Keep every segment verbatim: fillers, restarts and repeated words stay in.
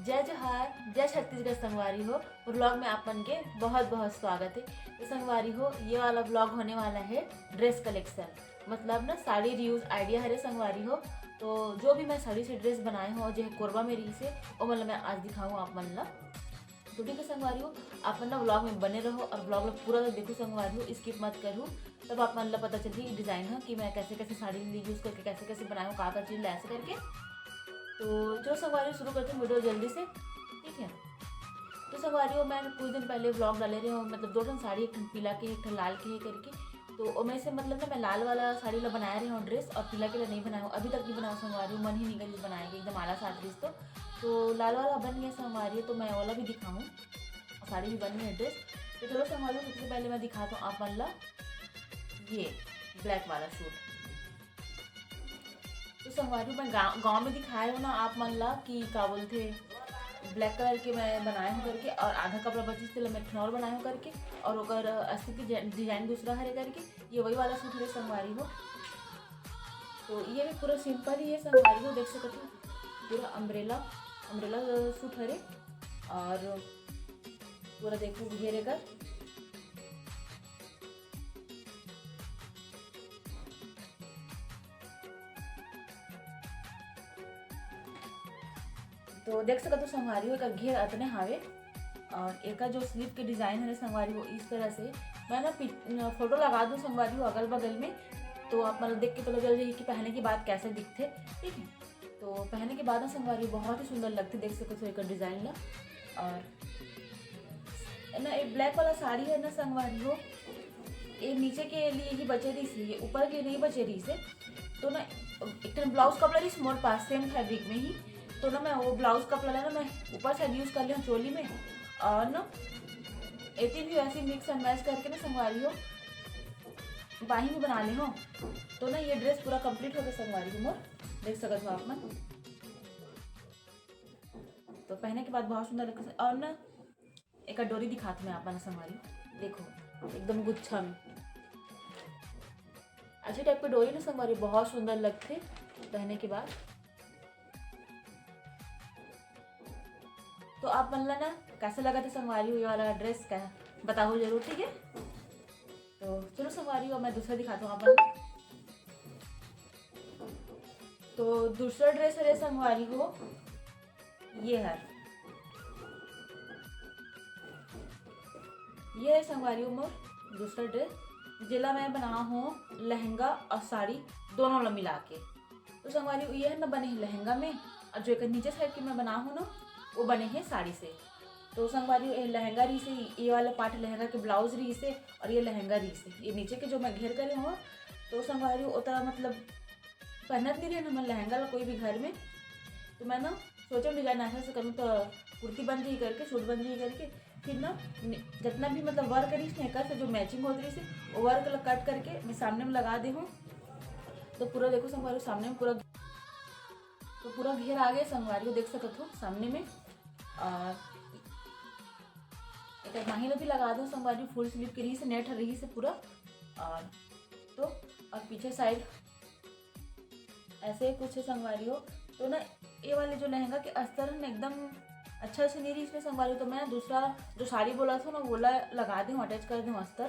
जय जोहार, जय छत्तीसगढ़ संगवारी हो। और vlog में आप मन के बहुत बहुत स्वागत है। तो संगवारी हो, ये वाला vlog होने वाला है dress collection, मतलब ना साड़ी reuse idea हरे संगवारी हो। तो जो भी मैं साड़ी से dress बनाए हो और जो कोरबा में रहिसे, वो मतलब मैं आज दिखाऊँ आप मन ला। तो ठीक है संगवारी हो, आप मन ना vlog में बने रहो और vlog ला पूरा तक देखो संगवारी हो, skip मत करो। तब आप मन ला पता चलही design ह कि मैं कैसे कैसे साड़ी use करके कैसे कैसे बनाए हो, का का चीज ला ऐसे करके। तो चलो संगवारी हो, शुरू करते हैं video जल्दी से, ठीक है। तो संगवारी हो, मैं कुछ दिन पहले vlog डाले रहे हूँ, मतलब दो ठन साड़ी, एक ठन पीला के, एक ठन लाल के है करके। तो ओमे से मतलब ना मैं लाल वाला साड़ी ला बनाए रहे हूँ dress, और पीला के ला नहीं बनाए हूँ, अभी तक नहीं बनाए हूँ संगवारी हो, मन ही नहीं करिस बनाए के, एकदम आलस आत रहिस। तो तो लाल वाला बन गया संगवारी हो, तो मैं वाला भी दिखाऊँ, साड़ी भी बन गई dress। तो चलो संगवारी हो, सबसे पहले मैं दिखाता हूँ आप मन ला ये black वाला suit। तो संगवारी हो, मैं गाँव गाँव में दिखाए हो ना आप मन ला कि का बोलथे, black colour के मैं बनाए हूँ करके, और आधा कपड़ा बचिस तेला मैं एक ठन और बनाए हूँ करके, और ओकर अस्तर के design दूसरा हरे करके। ये वही वाला suit हरे संगवारी हो। तो ये भी पूरा simple ही है संगवारी हो, देख सकत हो पूरा umbrella, umbrella suit हरे, और पूरा देखो घेरे कर। तो देख सकत हो संगवारी हो, एकर घेर अतने हावे, और एकर जो sleeve के design हरे संगवारी हो, इस तरह से मैं ना पिक-, photo लगा दूँ संगवारी हो अगल बगल में, तो आप मन देख के पता चल जाही कि पहने के बाद कैसे दिखथे, ठीक है। तो पहने के बाद ना संगवारी हो बहुत ही सुंदर लगथे, देख सकत हो एकर design ला। और ना ये black वाला साड़ी है ना संगवारी हो, ये नीचे के लिए ही बचे रहिस हे, ये ऊपर के नहीं बचे रहिस हे। तो ना एक ठन blouse कपड़ा रहिस मोर पास same fabric में ही, तो ना मैं वो blouse कपड़ा ला ना मैं ऊपर side use कर ले हूँ चोली में, और ना एती भी ऐसे mix and match करके ना संगवारी हो बाही में बना ले हूँ। तो ना ये dress पूरा complete हो गया संगवारी हो मोर, देख सकत हो आप मन। तो पहने के बाद बहुत सुंदर लगथे। और ना एकर डोरी दिखात मैं आप मन ला संगवारी, देखो एकदम गुच्छा में अच्छे type के डोरी ना संगवारी, बहुत सुंदर लगथे पहने के बाद। तो आप मन ला ना कैसे लगथे संगवारी हो ये वाला dress, का बताहू जरूर, ठीक है। तो चलो संगवारी हो, मैं दूसरा दिखाता हूँ आप मन ला। तो दूसरा dress हरे संगवारी हो, ये हर, ये है संगवारी हो मोर दूसरा dress, जेला मैं बना हूँ लहंगा और साड़ी दोनों ला मिला के। तो संगवारी हो, ये है ना बने है लहंगा में, और जो एक नीचे side के मैं बना हूँ ना, वो बने है साड़ी से। तो संगवारी हो, ये लहंगा रहिस हे, ये वाला part लहंगा के blouse रहिस हे, और ये लहंगा रहिस हे, ये नीचे के जो मैं घेर करे हूँ। तो संगवारी हो, ओता मतलब पहनत नहीं रहे ना मैं लहंगा ला कोई भी घर में, तो मैं ना सोचे design ऐसा से करूँ तो कुर्ती बन जाही करके, suit बन जाही करके। फिर ना नि-, जितना भी मतलब work रहिस ना एकर से जो matching होत रहिस हे, वो work ला cut करके मैं सामने में लगा दे हूँ। तो पूरा देखो संगवारी हो, सामने में पूरा, तो पूरा घेर आ गया संगवारी हो, देख सकत हो सामने में। और एक बाही ला भी लगा दो संगवारी हो, full sleeve के रहिस हे, net रहिस हे पूरा। और तो और पीछे side ऐसे कुछ है संगवारी हो। तो ना ये वाले जो लहंगा के अस्तर है ना एकदम अच्छा से नहीं रहिस हे संगवारी हो, तो मैं दूसरा जो साड़ी बोलत हूँ ना, वो ला लगा दे हूँ, attach कर दे हूँ अस्तर।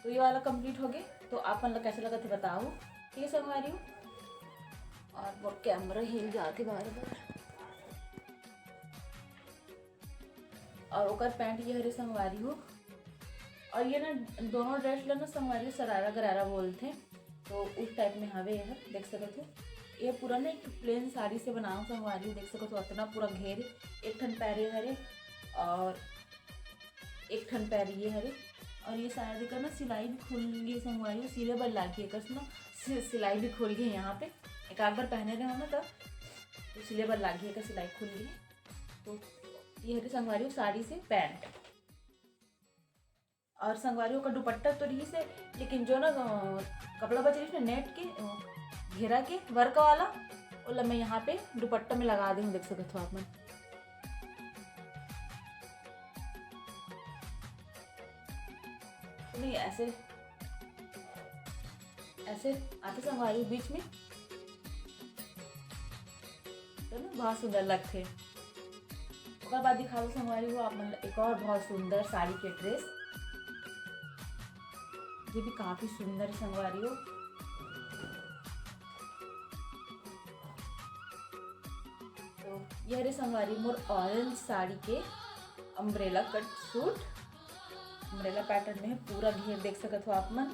तो ये वाला complete हो गए। तो आप मन ला कैसे लगथे बताओ, ठीक है संगवारी हो। और वो camera हिल जाथे बार बार। और ओकर pant ये हरे संगवारी हो। और ये ना दोनों dress ला ना संगवारी हो शरारा गरारा बोलथे, तो उस type में हवे ये हर, देख सकत हो। ये पूरा ना एक plain साड़ी से बनाओ संगवारी हो, देख सकत हो अतना पूरा घेर, एक ठन पैर ये हरे और एक ठन पैर ये हरे। और ये शायद एकर ना सिलाई भी खुल गई संगवारी हो, सिले बर लागी एकर ना सि-, सिलाई भी खुल गई यहाँ पे। एक आध बार पहने रहे हो ना तब, तो सिले बर लागी एकर सिलाई खुल गई। तो ये हरे संगवारी हो साड़ी से pant। और संगवारी हो ओकर दुपट्टा तो रहिस हे, लेकिन जो ना, अ, कपड़ा बचे रहिस ना net के, अ, घेरा के work वाला, ओला मैं यहाँ पे दुपट्टा में लगा दे हूँ, देख सकत हो आप मन। तो नहीं, ऐसे, ऐसे आथे संगवारी हो बीच में, तो ना बहुत सुंदर लगथे। ओकर बाद दिखाहूँ संगवारी हो आप मन ला एक और बहुत सुंदर साड़ी के ड्रेस, ये भी काफी सुंदर संगवारी हो। तो ये हरे संगवारी मोर ऑरेंज साड़ी के अम्ब्रेला कट सूट, अम्ब्रेला पैटर्न में पूरा घेर देख सकत हो आप मन।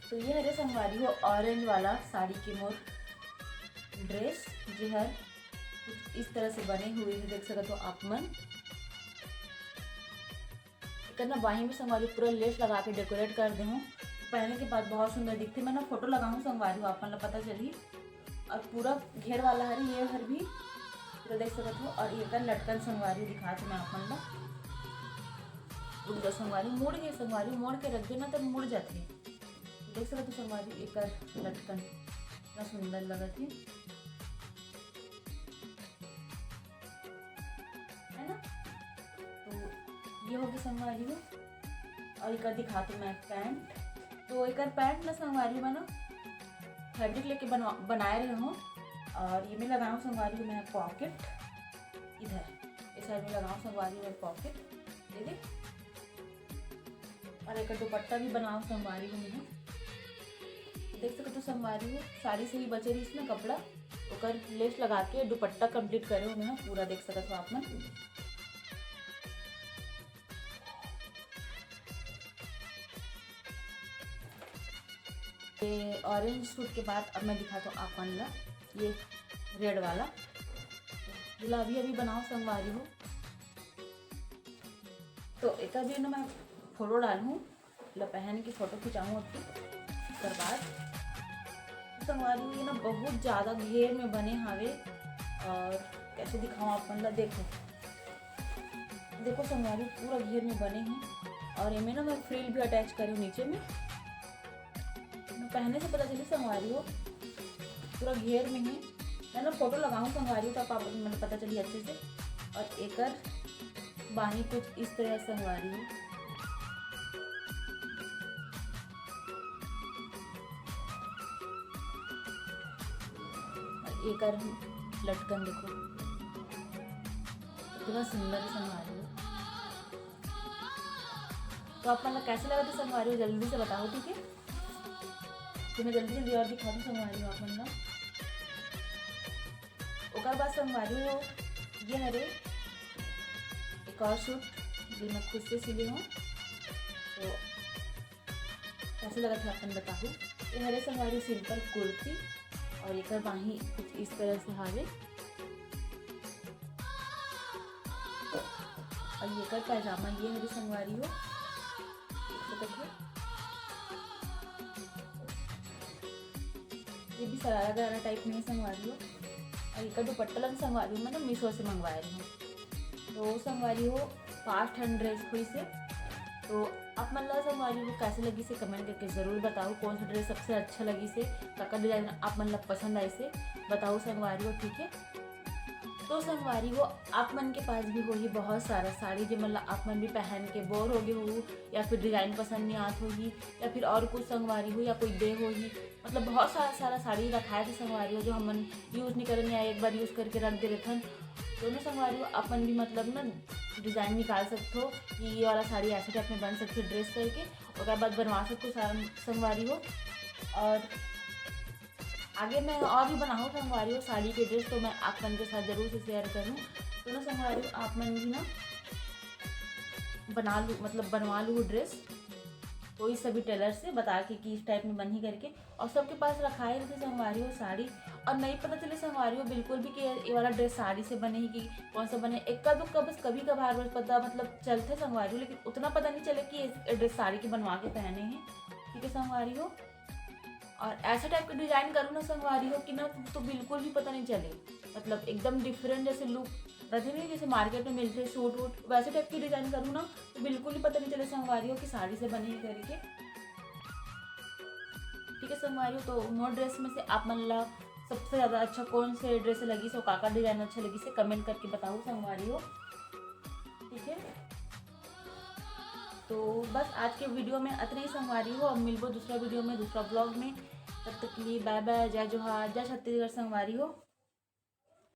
तो ये हरे संगवारी हो ऑरेंज वाला साड़ी के मोर ड्रेस, जे हर कुछ इस तरह से बने हुए है, देख सकत हो आप मन। एकर ना बाही में संगवारी पूरा लेस लगा के डेकोरेट कर दे हूँ। पहने के बाद बहुत सुंदर दिखते। मैं ना फोटो लगाऊँ संगवारी हो, आप मन ला पता चली। और पूरा घेर वाला हर ये हर भी पूरा देख सकत हो। और एकर लटकन संगवारी दिखात मैं आप मन ला। रुक जाओ संगवारी, मुड़ गए संगवारी, मोड़ के रख देना तब मुड़ जाते। देख सकत हो संगवारी एकर लटकन इतना सुंदर लगत है, है ना। तो ये होगी संगवारी हो। और एकर दिखात मैं पैंट। तो एकर पैंट ना संगवारी हो ना फैब्रिक लेके बनवा बनाए रहे हूँ। और ये में लगाऊँ संगवारी हो मैं पॉकेट, इधर इस साइड में लगाऊँ संगवारी हो मैं पॉकेट, ये देख। और एकर दुपट्टा भी बनाऊँ संगवारी हो मैं। देख सकत हो संगवारी हो, साड़ी से ही बचे रहिस ना कपड़ा, ओकर लेस लगा के दुपट्टा कंप्लीट करे हूँ मैं, पूरा देख सकत हो आप मन। ये ऑरेंज सूट के बाद अब मैं दिखात हूँ आप मन ला ये रेड वाला, जेला अभी अभी बनाऊँ संगवारी हो। तो एकर भी ना मैं फोटो डालूँ, ला पहन के फोटो खिंचाऊँ अभी। ओकर बाद संगवारी हो ये ना बहुत ज्यादा घेर में बने हावे। और कैसे दिखाऊँ आप मन ला, देखो, देखो संगवारी पूरा घेर में बने हैं। और एमे ना मैं फ्रिल भी अटैच करे हूँ नीचे में। मैं पहने से पता चली संगवारी हो पूरा घेर में है। मैं ना फोटो लगाऊँ संगवारी हो तब आप मन ला पता चली अच्छे से। और एकर बाही कुछ इस तरह संगवारी हो। और एकर लटकन देखो, इतना सुंदर संगवारी हो। तो आप मन ला कैसे लगत हे संगवारी हो, जल्दी से बताओ, ठीक है? तो मैं जल्दी जल्दी और दिखा दूँ संगवारी हो आप मन ला। ओकर बाद संगवारी हो, ये हरे एक और सूट, जो मैं खुद से सिले हूँ। तो कैसे लगत हे अपन बताहू। ये हरे संगवारी सिंपल कुर्ती और एकर बाही कुछ इस तरह से हावे। और एकर पैजामा ये हरे संगवारी हो, तो देखिए, ये भी सरारा गरारा टाइप में संगवारी हो। और एकर दुपट्टा ला संगवारी हो, मैं ना मीशो से मंगवाए रही हूँ। तो संगवारी हो, पाँच ठन ड्रेस होइस हे। तो आप मन ला संगवारी हो कैसे लगिस हे, कमेंट करके जरूर बताओ, कौन सा ड्रेस सबसे अच्छा लगिस हे, का का डिजाइन आप मन ला पसंद आइस हे, बताओ संगवारी हो, ठीक है। तो संगवारी हो, आप मन के पास भी होही बहुत सारा साड़ी, जे मन ला आप मन भी पहन के बोर हो गए हो, या फिर डिजाइन पसंद नहीं आत होही, या फिर और कुछ संगवारी हो, या कोई दे होही, मतलब बहुत सारा सारा साड़ी रखाए थे संगवारी हो, जो हमन यूज नहीं करन या एक बार यूज करके रख दे रहथन। दोनों संगवारी हो अपन भी मतलब ना डिजाइन निकाल सकथो कि ये वाला साड़ी ऐसे टाइप में बन सकती है ड्रेस करके, ओकर बाद बनवा सकथो सारा संगवारी हो। और आगे मैं और भी बनाऊँ संगवारी हो साड़ी के ड्रेस, तो मैं आप मन के साथ जरूर से शेयर करूँ। तो ना संगवारी हो आप मन भी ना बना लू, मतलब बनवा लू ड्रेस कोई सभी टेलर से बता के कि इस टाइप में बनही करके। और सबके पास रखाए रहते संगवारी हो साड़ी, और नहीं पता चले संगवारी हो बिल्कुल भी कि ये वाला ड्रेस साड़ी से बने ही कि कौन सा बने। इक्का दुक्का बस कभी कभार बस पता मतलब चलते संगवारी हो, लेकिन उतना पता नहीं चले कि ये ड्रेस साड़ी के बनवा के पहने हैं, ठीक है संगवारी हो। और ऐसे टाइप के डिजाइन करूँ ना संगवारी हो कि ना तो बिल्कुल भी पता नहीं चले, मतलब एकदम डिफरेंट जैसे लुक रहते नहीं, जैसे मार्केट में मिलते हैं सूट वूट, वैसे टाइप की डिजाइन करूँ ना तो बिल्कुल ही पता नहीं चले संगवारी हो कि साड़ी से बने ही करके। ठीक है संगवारी हो, तो मोर ड्रेस में से आप मन ला सबसे ज्यादा अच्छा कौन से ड्रेस लगिस हे, का का डिजाइन अच्छा लगिस हे, कमेंट करके बताओ संगवारी हो, ठीक है। तो बस आज के वीडियो में अतने ही संगवारी हो, अब मिलबो दूसरा वीडियो में, दूसरा ब्लॉग में। तब तक के लिए बाय बाय, जय जोहार, जय छत्तीसगढ़ संगवारी हो।